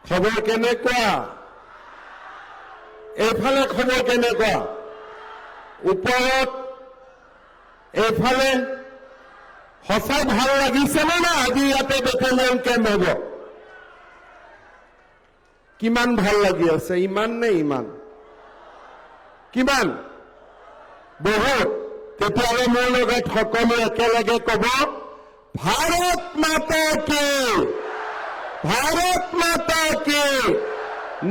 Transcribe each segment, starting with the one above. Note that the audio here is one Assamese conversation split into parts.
খবৰ কেনেকুৱা? এইফালে খবৰ কেনেকুৱা? ওপৰত এইফালে সঁচাই ভাল লাগিছেনে না? আজি ইয়াতে বেটেলিয়ন কেম্প হ'ব, কিমান ভাল লাগি আছে? ইমান নে ইমান? কিমান? বহুত। তেতিয়াহ'লে মোৰ লগত সকলো একেলগে ক'ব, भारत माता की, भारत माता की।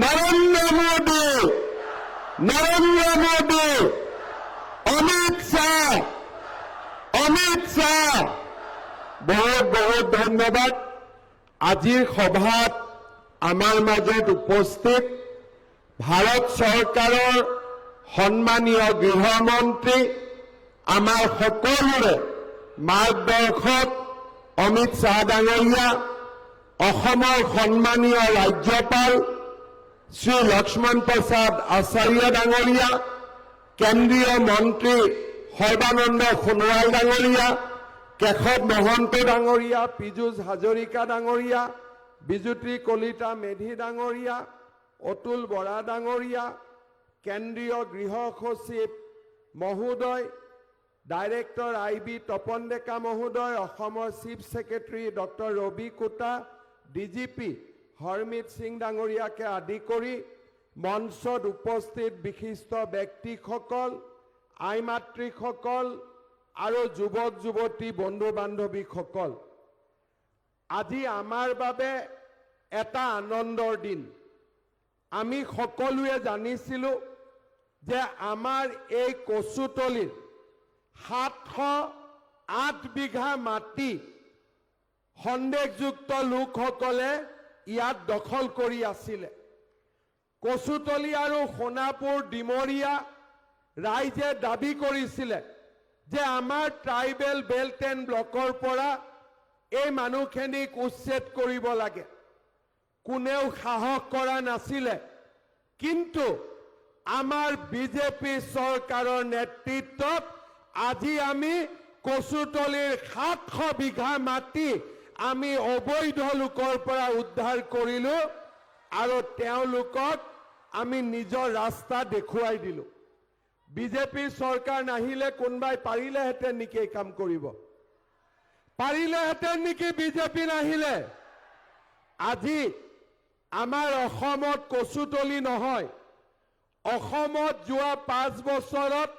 নৰেন্দ্ৰ মোদী, নৰেন্দ্ৰ মোদী, অমিত শ্বাহ, অমিত শ্বাহ। বহুত বহুত ধন্যবাদ। আজিৰ সভাত আমাৰ মাজত উপস্থিত ভাৰত চৰকাৰৰ সন্মানীয় গৃহমন্ত্ৰী, আমাৰ সকলোৰে মাৰ্গদৰ্শক অমিত শ্বাহ ডাঙৰীয়া, অসমৰ সন্মানীয় ৰাজ্যপাল শ্ৰী লক্ষ্মণ প্ৰসাদ আচাৰ্য ডাঙৰীয়া, কেন্দ্ৰীয় মন্ত্ৰী সৰ্বানন্দ সোণোৱাল ডাঙৰীয়া, কেশৱ মহন্ত ডাঙৰীয়া, পীযুষ হাজৰিকা ডাঙৰীয়া, বিজুতি কলিতা মেধি ডাঙৰীয়া, অতুল বৰা ডাঙৰীয়া, কেন্দ্ৰীয় গৃহ সচিব মহোদয়, director I B Tapan Deka মহোদয়, অসমৰ chief secretary doctor Rabi Kota, DGP Harmeet Singh ডাঙৰীয়াকে আদি কৰি মঞ্চত উপস্থিত বিশিষ্ট ব্যক্তিসকল, আই মাতৃসকল আৰু যুৱক যুৱতী, বন্ধু বান্ধৱীসকল, আজি আমাৰ বাবে এটা আনন্দৰ দিন। আমি সকলোৱে জানিছিলোঁ যে আমাৰ এই কচুতলিৰ 708 বিঘা মাটি সন্দেহযুক্ত লোকসকলে ইয়াত দখল কৰি আছিলে। কচুতলি আৰু সোণাপুৰ ডিমৰীয়া ৰাইজে দাবী কৰিছিলে যে আমাৰ ট্ৰাইবেল বেল্ট এণ্ড ব্লকৰ পৰা এই মানুহখিনিক উচ্ছেদ কৰিব লাগে। কোনেও সাহস কৰা নাছিলে। কিন্তু আমাৰ বিজেপি চৰকাৰৰ নেতৃত্বত আজি আমি কচুতলিৰ 700 বিঘা মাটি আমি অবৈধ লোকৰ পৰা উদ্ধাৰ কৰিলো আৰু তেওঁলোকক আমি নিজৰ ৰাস্তা দেখুৱাই দিলো। বিজেপি চৰকাৰ নাহিলে কোনোবাই পাৰিলেহেঁতেন নেকি এই কাম কৰিব? পাৰিলেহেঁতেন নেকি বিজেপি নাহিলে? আজি আমাৰ অসমত কচুতলি নহয়, অসমত যোৱা 5 বছৰত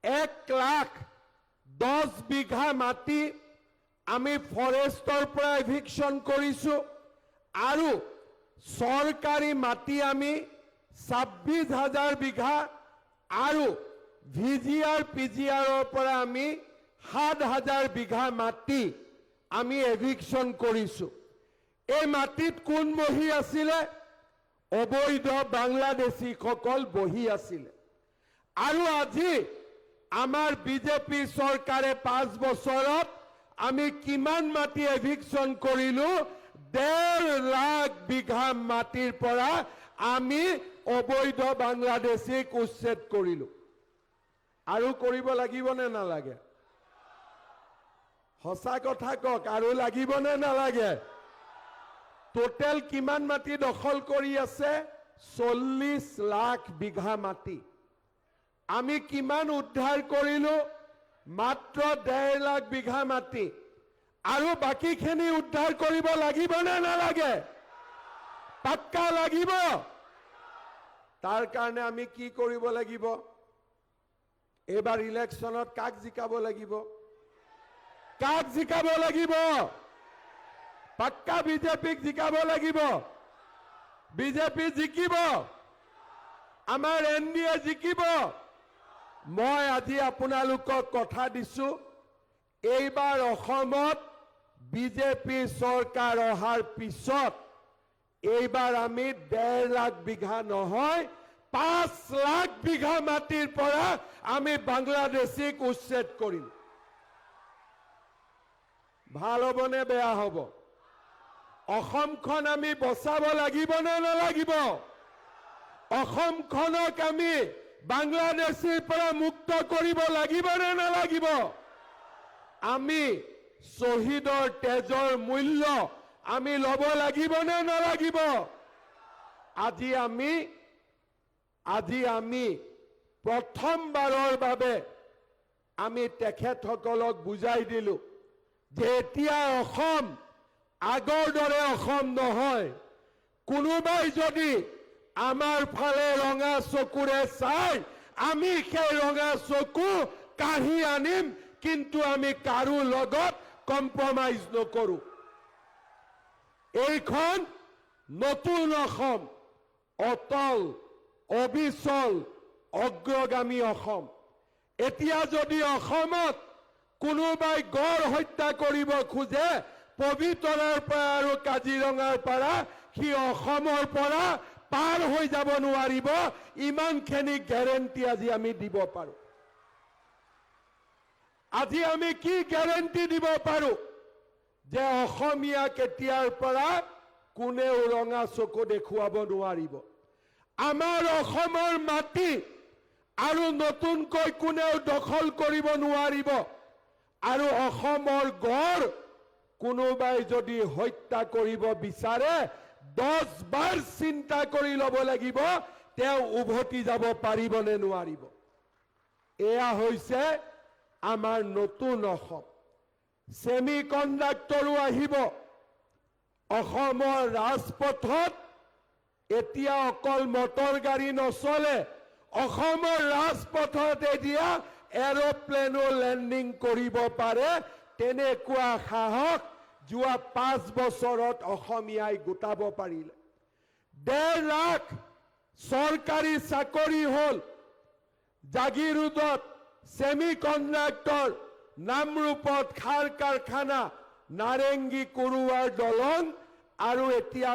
1 লাখ 10 বিঘা মাটি আমি ফৰেষ্টৰ পৰা এভিকশ্যন কৰিছো আৰু চৰকাৰী মাটি আমি 26 হাজাৰ বিঘা আৰু ভিজিআৰ পিজিআৰৰ পৰা আমি 7 হাজাৰ বিঘা মাটি আমি এভিকশ্যন কৰিছো। এই মাটিত কোন বহি আছিলে? অবৈধ বাংলাদেশীসকল বহি আছিলে। আৰু আজি আমাৰ বিজেপি চৰকাৰে 5 বছৰত আমি কিমান মাটি এভিকশ্যন কৰিলো? 1.5 লাখ বিঘা মাটিৰ পৰা আমি অবৈধ বাংলাদেশীক উচ্ছেদ কৰিলো। আৰু কৰিব লাগিব নে নালাগে? সঁচা কথা কওক, আৰু লাগিব নে নালাগে? টোটেল কিমান মাটি দখল কৰি আছে? 40 লাখ বিঘা মাটি। আমি কিমান উদ্ধাৰ কৰিলো? মাত্ৰ 1.5 লাখ বিঘা মাটি। আৰু বাকীখিনি উদ্ধাৰ কৰিব লাগিব নে নালাগে? পাক্কা লাগিব। তাৰ কাৰণে আমি কি কৰিব লাগিব? এইবাৰ ইলেকশ্যনত কাক জিকাব লাগিব? কাক জিকাব লাগিব? পাক্কা বিজেপিক জিকাব লাগিব। বিজেপি জিকিব, আমাৰ এন ডি এ জিকিব। মই আজি আপোনালোকক কথা দিছো, এইবাৰ অসমত বিজেপি চৰকাৰ অহাৰ পিছত এইবাৰ আমি 1.5 লাখ বিঘা নহয়, 5 লাখ বিঘা মাটিৰ পৰা আমি বাংলাদেশীক উচ্ছেদ কৰিম। ভাল হ'ব নে বেয়া হ'ব? অসমখন আমি বচাব লাগিব নে নালাগিব? অসমখনক আমি বাংলাদেশীৰ পৰা মুক্ত কৰিব লাগিব নে নালাগিব? আমি শ্বহীদৰ তেজৰ মূল্য আমি ল'ব লাগিব নে নালাগিব? আজি আমি প্ৰথমবাৰৰ বাবে আমি তেখেতসকলক বুজাই দিলোঁ যে এতিয়া অসম আগৰ দৰে অসম নহয়। কোনোবাই যদি আমাৰ ফালে ৰঙা চকুৰে চাই, আমি সেই ৰঙা চকু কাঢ়ি আনিম, কিন্তু আমি কাৰো লগত কম্প্ৰমাইজ নকৰোঁ। এইখন নতুন অসম, অটল, অবিচল, অগ্ৰগামী অসম। এতিয়া যদি অসমত কোনোবাই গড় হত্যা কৰিব খোজে, পবিতৰাৰ পৰা আৰু কাজিৰঙাৰ পৰা সি অসমৰ পৰা পাৰ হৈ যাব নোৱাৰিব। ইমানখিনি গেৰেণ্টি আজি আমি দিব পাৰোঁ। আজি আমি কি গেৰেণ্টি দিব পাৰোঁ যে অসমীয়াক এতিয়াৰ পৰা কোনেও ৰঙা চকু দেখুৱাব নোৱাৰিব। আমাৰ অসমৰ মাটি আৰু নতুনকৈ কোনেও দখল কৰিব নোৱাৰিব আৰু অসমৰ গড় কোনোবাই যদি হত্যা কৰিব বিচাৰে, 10 বাৰ চিন্তা কৰি ল'ব লাগিব, তেওঁ উভতি যাব পাৰিবনে নোৱাৰিব। এয়া হৈছে আমাৰ নতুন অসম। ছেমি কণ্ডাক্টৰো আহিব। অসমৰ ৰাজপথত এতিয়া অকল মটৰ গাড়ী নচলে, অসমৰ ৰাজপথত এতিয়া এৰ'প্লেনো লেণ্ডিং কৰিব পাৰে। তেনেকুৱা সাহস যোৱা 5 বছৰত অসমীয়াই গোটাব পাৰিলে। 1.5 লাখ চৰকাৰী চাকৰি হ'ল। জাগিৰোডত ছেমি কণ্ডাক্টৰ, নামৰূপত সাৰ কাৰখানা, নাৰেংগী কুৰুৱাৰ দলং আৰু এতিয়া